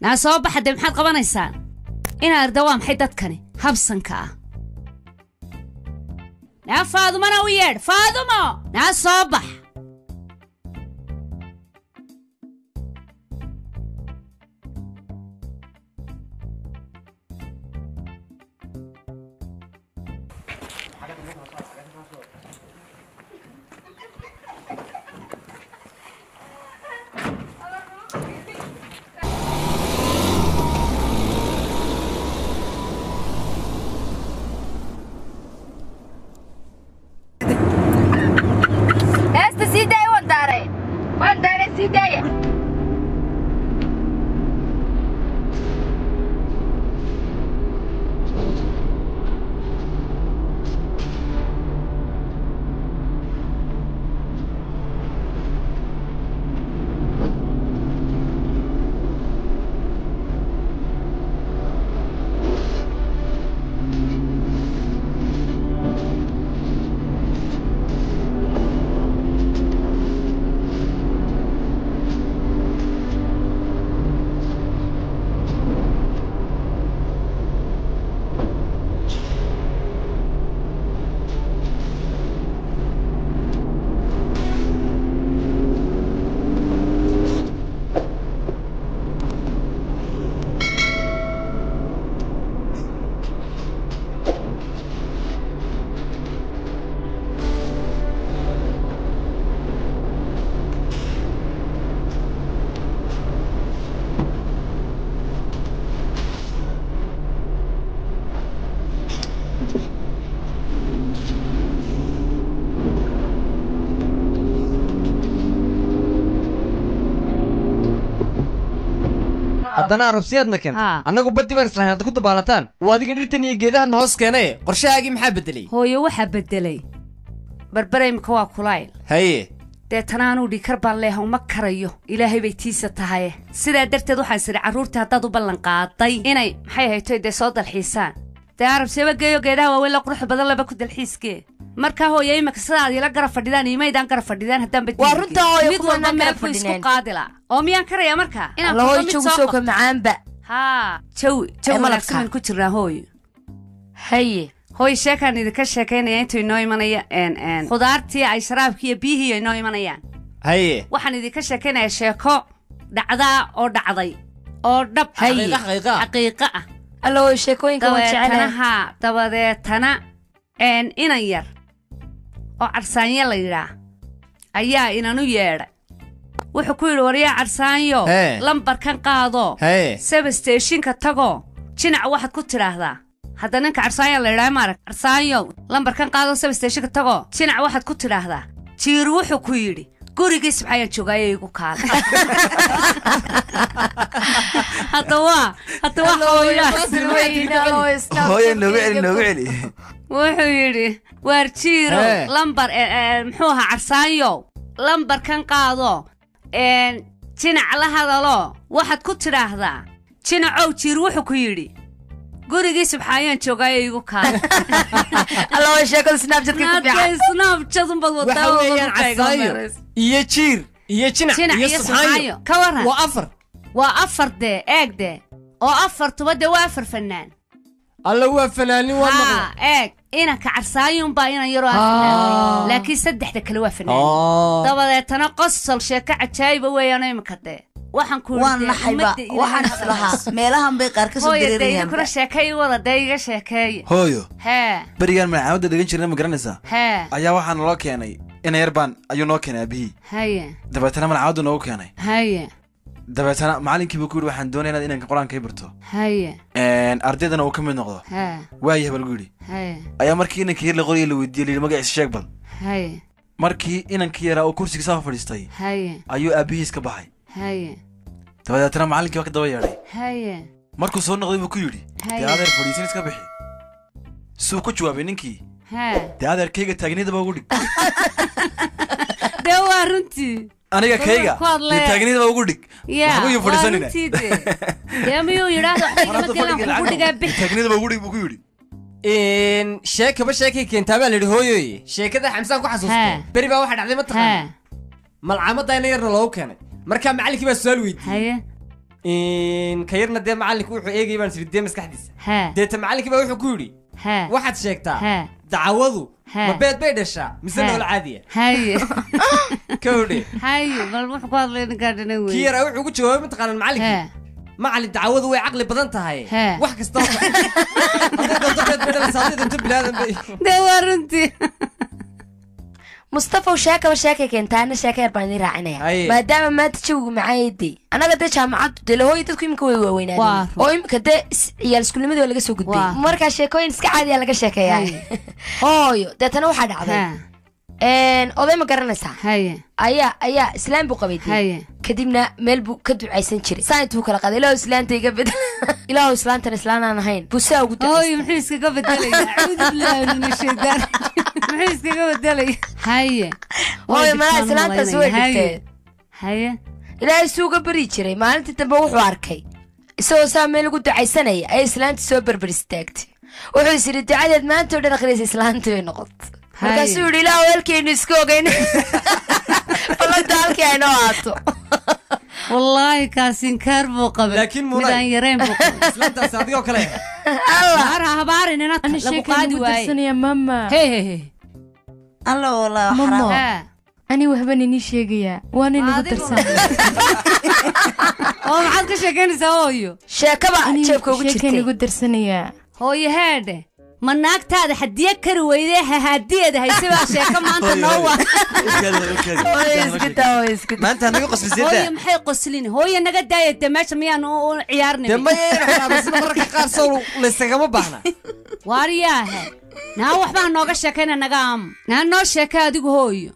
Naa soo baxa dee, maxaad qabanaysaan? Inaa arda waa maxay dadkani habsanka ah? Naa Faadumana u yeedh. Faadumo, naa soo bax. Heesta sii daaya, waan daaray, waan daaray, sii daaya. Haddana arabsiyaadna keentay. Annagu baddi baan islahayn hadda ku dabaalataan. Waa adiga dhirtan iyo geedahan hoos keenay, qorshahaagii maxaa bedelay? Hooyo, waxaa bedelay Berbera imika waa kulayl. Haye. Deetana anuu dhikar baan leeha, uma karayo, Ilaahay bay tiisa tahaye. Sidaa darteed waxaan sidhi carruurtii haddaad u ballan qaaday inay maxay haytoy dee soo dalxiisaan, dee arabsiyaba geeyo, geedaha waaweyn la quruxda badan laba ku dalxiiskee. Markaa hooyo, imika sidaad ila garab fadhidaan imaydaan garab fadhidaan haddaan baddi. Waa runtaa hooyo, mid walba kumanaan meel garab buu isku fadhineen. qaadi laa oo miyaan karaya markaa inaan Alla kulba hooyo, mid jawi soo soo ka qabto? macaanba. Haa, jawi jawi Ee, wanaagsan malabka. baynu ku jirnaa hooyo. Haye. Hooy, sheekaan idinka sheekaynaya intuu inoo imanaya khudaartii ay sharaabkii iyo biyihii inoo imanayaan. Haye. Waxaan idinka sheekaynayaa sheeko dhacdaa oo dhacday oo dhab ah. Haye. Xaqiiqa, xaqiiqa. Xaqiiqo ah. Alla hooyo, sheekooyinka waan Dabeetana jecelahay. Haa, dabadeetana inan yar oo Carsaanyo la yidhaah ayaa inanu yeedhay. Wuxuu ku yidhi, waryaa Carsaanyo, Hee. lambarkan qaado, Hee. Sebasteshinka tago, jinac waxaad ku tidhaahdaa. Hadda ninka Carsaanyo la yidhaah maarag, Carsaanyow, lambarkan qaado, sebasteshinka tago, jinac waxaad ku tidhaahdaa, Jiir wuxuu ku yidhi gurigiis maxayaan joogaayo igu kaala. Hadda waa hooyo. Hooyo, noogu celi, noogu celi. Wuxuu yidhi, waar Jiiro, Hee. lambar muxuu ahaa, Carsaanyow, lambarkan qaado, jinac la hadalo, waxaad ku tidhaahdaa, jinacow, Jiir wuxuu ku yidhi gurigii subxaayaan joogaayo igu kaala. Alla hooyo, sheekada Snapchatka ku fiican. Naadkay Snapchat unbaad wadaa Waxa oo weeyaan dadka iga Casaayo meeraysa. iyo Jiir iyo Jinac Jinac iyo iyo Subxaayo. Subxaayo. Ka waran? Waa afar. Waa afar dee, eeg dee, oo afartuba dee waa afar fanaan. Alla, waa fanaanin, waa maqla. Haa, eeg, inanka Carsaayuunbaa inan yaroo aan fanaan, laakiin saddexda kale waa fanaan. Dabadeetana qosol, sheeko cajaayiba weeyaan. Imika dee waxaan ku Waan naxayba, waxaan islahaa meelahan bay qaar kasoo Hooya dee, dareerayaan. idinkuna sheekay wada dee, iga sheekeeya. Hooyo, Hee. berigaan malcaamadda dhigan jirna, ma garanaysaa? Hee. Ayaa waxaa naloo keenay ina yar baan ayuu noo keenay aabihii. Haye. Dabeetana malcaamaddu noogu keenay. Haye. Dabeetana macallinkii buu ku yidhi, waxaan doonaya inaad inanka Qur-aanka i barto, Haye. ardaydana uu ka mid noqdo. Hee. Waayah baa lagu yidhi. Haye. Ayaa markii inanka yar la qorayay la weydiiyey, la yidhi magaciisa sheeg bal. Haye. Markii inankii yaraa uu kursiga saa fadhiistay Haye. ayuu aabbihiis ka baxay. Haye. Dabadeetana macallinkii waa ka daba yeedhay. Haye. Markuu soo noqday buu ku yidhi, Haye. dee adeer, fadhiisin iska bixi. Suu ku jawaabay ninkii, Hee. dee adeer, kayga taagnidaba ugu dhig. Dee waa runtii. Aniga kayga Ku hadle. dee taagnidaba ugu dhig, Ya, waxba yuu waa fadhiisanina. runtii dee. Dee miyuu yidhaahdo waxba igama gelaan kugu dhigaa, bix. Taagnidaba ugu dhig buu ku yidhi. Sheekaba sheekay keentaa baa la yidhi. Hooyoy, sheekada Xamsaan ku xasuustay. Hee. Beri baa waxaa dhacday, ma taqaana, Hee. malcaamadda ina yarna loogu keenay. Markaa macallinkii baa su-aal weydiiyey. Haye. In ka yarna dee macallinku wuxuu eegayay baan isiri dee maskaxdiisa. Deeta macallinkii baa wuxuu ku yidhi waxaad sheegtaa dacwadu ma beed bay dhashaa mise nool caadiya. Kowdhe. Bal wuxuu ku hadlay ninkaa dhanan wey. Kii yaraa wuxuu ku jawaabay mataqaanaan macallinkii. Macallin dacwadu way caqli badan tahay. Wax kasta hadday doonto beed bay dhalaysaa, hadday doonto bilaadan bay. Dee waa runtii. Mustafa sheekaba sheekay keentaana sheeka yar baan idiin raacinaya. Maadaama maanta jawigu macaayadey annaga dee jaamacaddu dee lahooyo dadku iminka way waaweynaadeen oo iminka dee ciyaal iskuulnimadii waa laga soo gudbay. Markaa sheekooyin iska caadiya laga sheekeeyaa. Hooyo deetana waxaa dhacday oday ma garanaysaa ayaa islaam buu qabay dee. Kadibna meel buu ka ducaysan jiray saa intuu kala qaaday ilaahu islaanta iga bedel ilaahu islaantan islaanaan ahayn buu saa ugu ducaystay. Hooyo muxuu iskaga bedelaya? Acuudu billaahi min ashaytaan. Muxuu iskaga bedelaya? Hooyo malaa islaantaas way dhigteen. Ilaahay suu uga bari jiray. Maalintii dambe wuxuu arkay isagoo saa meel ugu ducaysanaya ayay islaantii soo berber istaagtay. Wuxuu is yidhi ducadeed maanta oo dhan akhriyaysa islaantii bay noqotay. Markaasuu yidhi ilaahu halkaynu iska ogeyn ballanta halkii aynoo ahaato. Wallaahi kaas inkaar buu qabay. Laakiin mid aan yarayn buu qabay. Islaantaas adigoo kale. Waar habaarin inaad lagu qaadi waaye. Mama. Hey. Alla walaa xaraam. Ani waxbaan inii sheegayaa waan inagu darsanaya. Oo maxaad ka sheekeynaysaa hooyo? Sheekaba jeebka ugu jirtay. Sheekeen igu darsanayaa. Hooyo heedhe. Ma naagtaada xadiya kari weydee hahaadiyeeda hayse baa sheeko maanta noo waa. Maanta naga qoslisay. Hooyo maxay qoslin? Hooyo naga daaya dee meesha miyaan u ciyaarnay? Dee maya xaraabasna mararka qaar sow laysagama baahna. Waariyaahe. Naa waxbaa nooga sheekayna naga am. Naa noo sheekay adigu hooyo.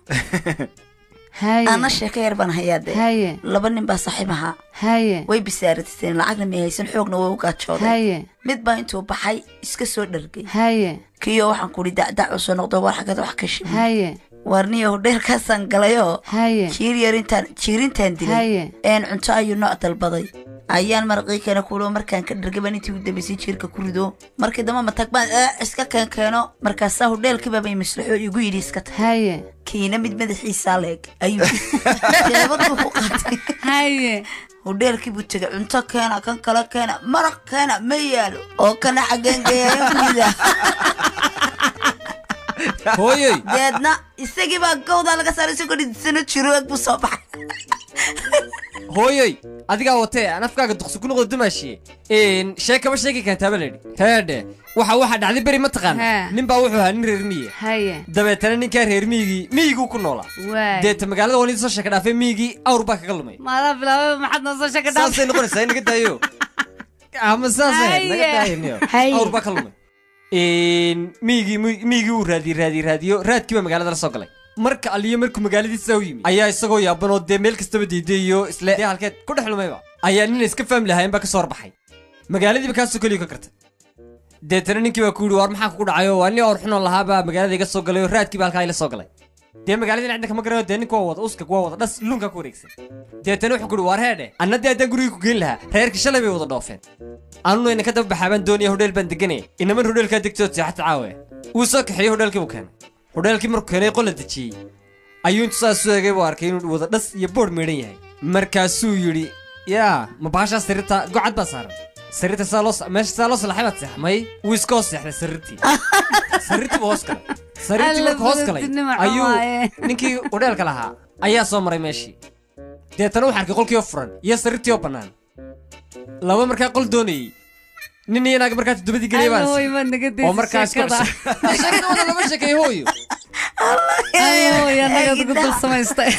Ana sheeko yar baan hayaa dee. Laba nin baa saaxiib ahaa. Way bisaaratiseen lacagna may haysan xoogna way u gaajooday. Mid baa intuu baxay iska soo dhargay. Kiyo waxaan ku idhi dacdac u soo noqdo war xaggeed wax ka shibay. Warniyo dheerkaasaan galayoo jiir yar intaan jiirintaan dilay. Een cunto ayuu nooc dalbaday. Ayaan marqii keena kuulo markaan ka dhargay baan intii ugu dambeysay jiirka ku rido. Markii dambe matag baan iska keeno markaasaa hudheelkii baaba imaslaxo igu yidhi iska tag. Kiina mid madaxiisa leeg ayuu jeebaduu ku qaatay. Hudheelkii buu tegay cunto keena kan kale keena maraq keena ma yaalo oo kana xaggeen geeyayo ku ridaa. Hooyoy. Deedna isagii baa gowdaa laga saaray isagoo dhidisano jiro eg buu soo baxay. Hooyoy adigaa watee aan afkaaga duqsi ku noqdo dumaashiye. Sheekaba sheegi keentaa baa layidhi. Heedhe waxa dhacday beri ma taqaana. Nin baa wuxuu ahaa nin reer miyi. Dabeetana ninkaa reer miyigii miyiguu ku noolaa. Deeta magaalada waan idiin soo sheeka dhaafay miyigii awr baa kaga lumay. Maadaa bilaabay maxaad noo soo sheeka dhaafay? Saasay noqonaysaa in naga daayo. Ama saasay ahayd naga daayo niyo. Awr baa ka lumay. Miyigii uu raadiyo raadkii baa magaalada la soo galay. Marka aliyo markuu magaaladiisa u yimi ayaa isagoo yaaban oo dee meel kastaba diiday iyo isle dee halkeed ku dhex lumayba ayaa nin iska fahmi lahayn baa ka soo horbaxay. Magaaladiiba kaasoo keliya ka kartay. Deetana ninkii baa ku yidhi waar maxaa kugu dhacayo waa nin awr xunoo lahaabaa magaalada iga soo galay oo raadkii baa halkaa ila soo galay. Dee magaaladii cidna kama garanayo dee ninka waa wada uska waa wada dhas lunka ku wareegsan. Deetana wuxuu ku yidhi waar heedhe anna dee haddaan gurigii ku geyn lahaa reerkii shalay bay wada dhoofeen. Anuna ina ka daba baxaa baan doonaya hodheel baan deganaya inaman hodheelkaa degtood seexata caawe. Wuu soo kaxeeyey hodheelkii buu keenay. Hodheelkii markuu keenay qol la dejiyey ayuu intuu saas u eegay buu arkay inuu wada dhas iyo boodh meedhan yahay. Markaasuu yidhi yaa ma bahashaa sariirta gocad baa saaran. Sariirta saa loo meesha saa loo salaxay baad seexmay. Wuu iska hoos seexday sariirtii. Sariirtii buu hoos galay. Sariirtii markuu hoos galay ayuu ninkii hodheelka lahaa ayaa soo maray meeshii. Deetana wuxuu arkay qolkii oo furan iyo sariirtii oo bannaan. Laba markaa qol doonayay nin iyo naag markaa toddobadii geliyay baan oo markaa isku cusub. Sheekada wada lama sheekeeyo hooyo. Hooyo annaga ugu dul samaystay.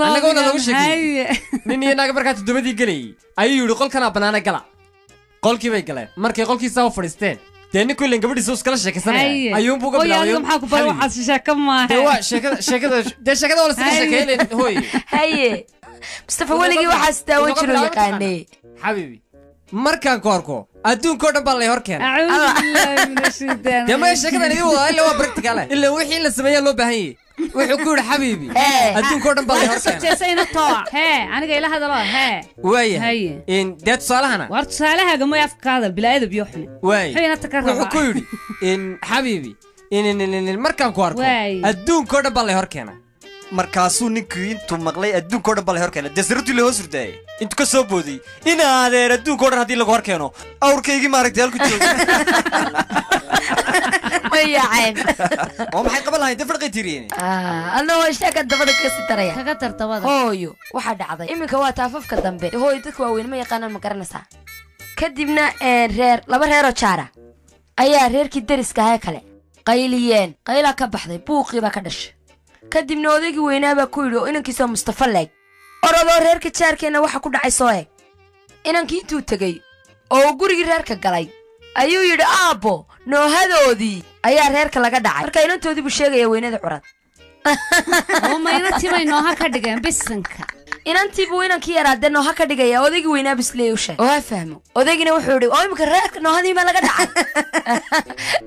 Annaga wada lama sheekeeyo. Nin iyo naag markaa toddobadii gelayay ayuu yidhi qolkanaa bannaana gala. Qolkii bay galeen. Markay qolkii saa u fadhiisteen dee ninku ileen gabadhiisa iskala sheekaysanaya ayuunbuu uga bilaabay. Hooyo maxaa ku baray waxaas sheeko maaha. Dee waa sheekada dee sheekada waa la iskaga sheekeeyay hooyo. Mustafa weligii waxaas daawan jiro yaqaanay. Xabiibi markaan ku arko adduunka oo dhan baa lay hor keenay. Acuudu billaahi min ashaytaan. Dee maya sheekadan idin wadaa ilaa waa practical eh. Ilaa wixii la sameeyaa loo baahan yahay. Wuxuu ku yidhi xabiibi adduunka oo dhan baa lay hor keenay. Jeesayna tooc. Hee aniga ila hadalo hee. Waayahay. Dee tusaalahana. War tusaalahaaga may afka ka hadal bilaa edab iyo xune. Waay. Xuyna ta ka rabaa. Wuxuu ku yidhi xabiibi markaan ku arko adduunka oo dhan baa lay hor keenay. Markaasuu ninkii intuu maqlay adduunka oo dhan baa la hor keenay. Dee sariirtii la hoos hurdaayay. Intuu ka soo booday in adeer adduunka oo dhan haddii lagu hor keeno awrkaygii maaragtay halku joogo. Way yaaceen. Oo maxay qaban lahayn dee farqay tiriyeen. Anna waa sheeka dabada kaga sii daraya. Kaga dar dabada. Hooyo, waxaa dhacday. Iminka waa taafafka dambe. Hooyo dadka waaweyn ma yaqaanaan ma garanaysaa. Kadibna reer laba reer oo jaara ayaa reerkii deriska ahaa kale qayliyeen. Qaylaa ka baxday, buuqii baa ka dhashay. Kadibna odaygii weynaa baa ku yidhi oo inankiisa Mustafa leeg. Orodoo reerka jaarkeenna waxa ku dhacay soo eeg. Inankii intuu tegey oo uu gurigii reerka galay ayuu yidhi aabbo noohadoodii ayaa reerka laga dhacay. Marka inantoodii buu sheegaya weynada curad. Oo ma inantii bay nooha ka dhigeen bisinka. Inantii buu inankii yaraa dee nooha ka dhigaya odaygii weynaa bisleey u sheeg. Oo ha fahmo. Odaygina wuxuu yidhi oo imika reerka noohadii ma laga dhacay.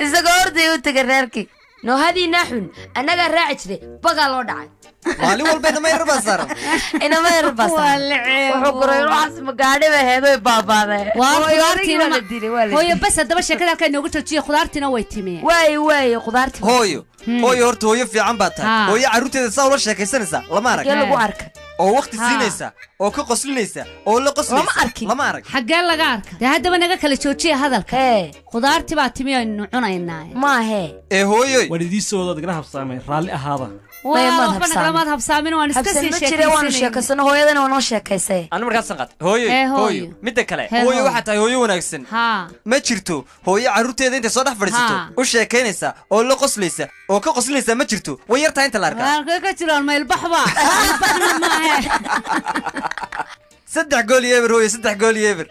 Isagoo orday u tegay reerkii. Noohadii naaxun annagaa raaci jiray bagaa loo dhacay. Maalin walba inama yar baa saaran. Inama yar baa saaran. Wuxuu guray waxaas ma gaadhi bay ahayd way baabaadeen. Waa la dilay waa la hooyo bas haddaba sheekada halkaa inoogu joojiyo khudaartiina way timiyeen. Waay waay khudaartii. Hooyo hooyo horta hooyo fiican baa tahay. Hooyo carruurteeda saa ula sheekaysanaysa lama arag. Xagee lagu arkay? Oo waqti siinaysa oo ka qoslinaysa oo la qoslaysa. Lama arkin. Lama arag. Xagee laga arka? Dee haddaba naga kala joojiya hadalka. Khudaartii baa timi aynu cunaynaa. Maahe. Ee hooyoy. Waan idiin soo wada nagala habsaamay raalli ahaada. Waxba nagalamaad habsaamin waan iska sii sheekaysanay. Waanu sheekaysano hooyadana waa noo sheekaysay. Anu markaas sanqad. Hooyo hooyo midda kale hooyo waxaa tahay hooyo wanaagsan. Ma jirto hooyo carruurteeda intay soo dhex fadhiisato u sheekaynaysa oo la qoslaysa oo ka qoslinaysa ma jirto way yartahay inta la arkaa. Waa ka jiraan maylbaxba. Maylbaxna maahe. 3 gool iyo eber hooyo 3 gool iyo eber.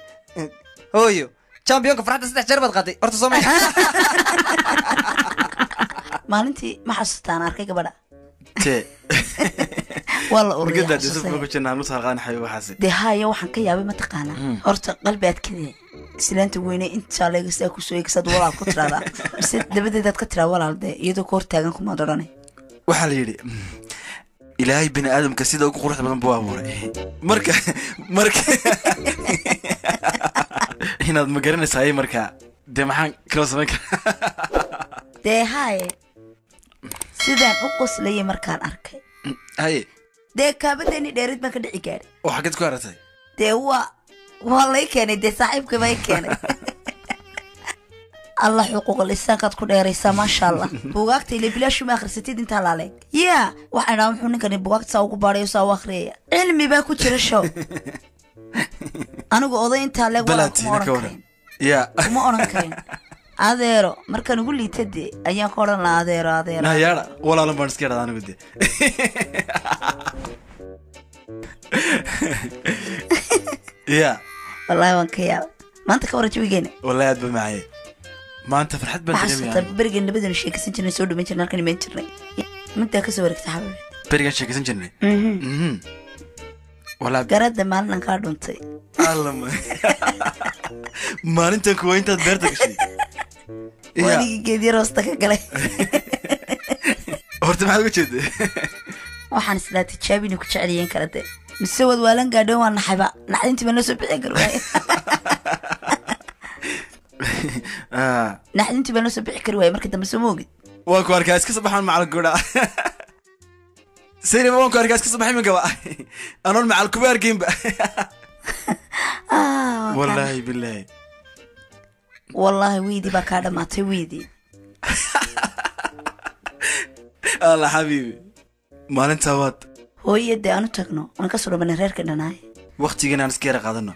Hooyo championka farxadda 3 jeer baad qaaday horta soo ma. Maalintii ma xasuustaan arkay gabadha. Te. Walla ururiya. Gabadha soo ku jirnaa nus halqaan xayo waxaas. Dee haya waxaan ka yaabay ma taqaanaa. Horta qalbi adkadee. Islaanta weyne inta leega saa ku soo eegsad walaal ku tiraada. Mise dabadeed ka tiraa walaal dee iyadoo ku hortaagan kuma doranay. Waxa la yiri Ilaahay bini aadamka sida ugu quruxda badan buu abuuray. Marka marka inaad ma garanaysaa marka dee maxaan kala samayn karaa. Dee haye sidaan u qoslayay markaan arkay. Haye dee kaabadeeni dheerid baan ka dhici gaaray. Oo xageed ku aratay? Dee waa lay keenay dee saaxiibkay baa i keenay. Allah xuquuqul insaankaad ku dheeraysaa maasha Allah. Buugaagta ile bilaash ma akhrisatid intaa laaleeg. Yaa waxaan idhaa muxuu ninkani buugaagta saa ugu baarayo saa u akhriyaya. Cilmi baa ku jira show. Anigu oday intaa leeg walaa kuma oran karin. Yaa kuma oran karin. Adeero markaan ugu liita dee ayaan ka oran lahaa adeero adeero. Nayaara walaalan baan iska yidhahdaa anigu dee. Yaa wallaahi waan ka yaabay. Maanta ka waran jawigeena. Wallaahi aad baa macayay. Maanta farxad baan dareemayaa. Berigan labadana sheekaysan jirnay soo dhumin jirnay halkan iman jirnay. Middaa ka soo wareegtay xabiib. Berigan sheekaysan jirnay. Wallaahi garadda maalinaan kaa dhuntay. Alla ma. Maalintan kuwa intaad beerta gashay. Waligii geed yar hoosta ka galay. Horta maxaad uga jeeday? Waxaan islaa tijaabini ku jeceliyeen kala dee. Mise wad waalan gaadhoon waan naxayba. Naxdintii baan noo soo bixin kari waayay. Naxdintii baan noo soo bixi kari waayay markii dambe soo ma ogid. Waan ku arkaa iska soo baxaan macal gudha. Saynab waan ku arkaa iska soo baxay minka ba. Anoon macal kuba arkaynba. Wallaahi billaahi. Wallaahi wiidii baa kaa dhamaatay wiidii. Allah xabiibi. Maalintaa waad. Hooyo dee aanu tagno waan ka soo dhamanay reerka dhanaay. Waqtigan aan iska yara qaadano.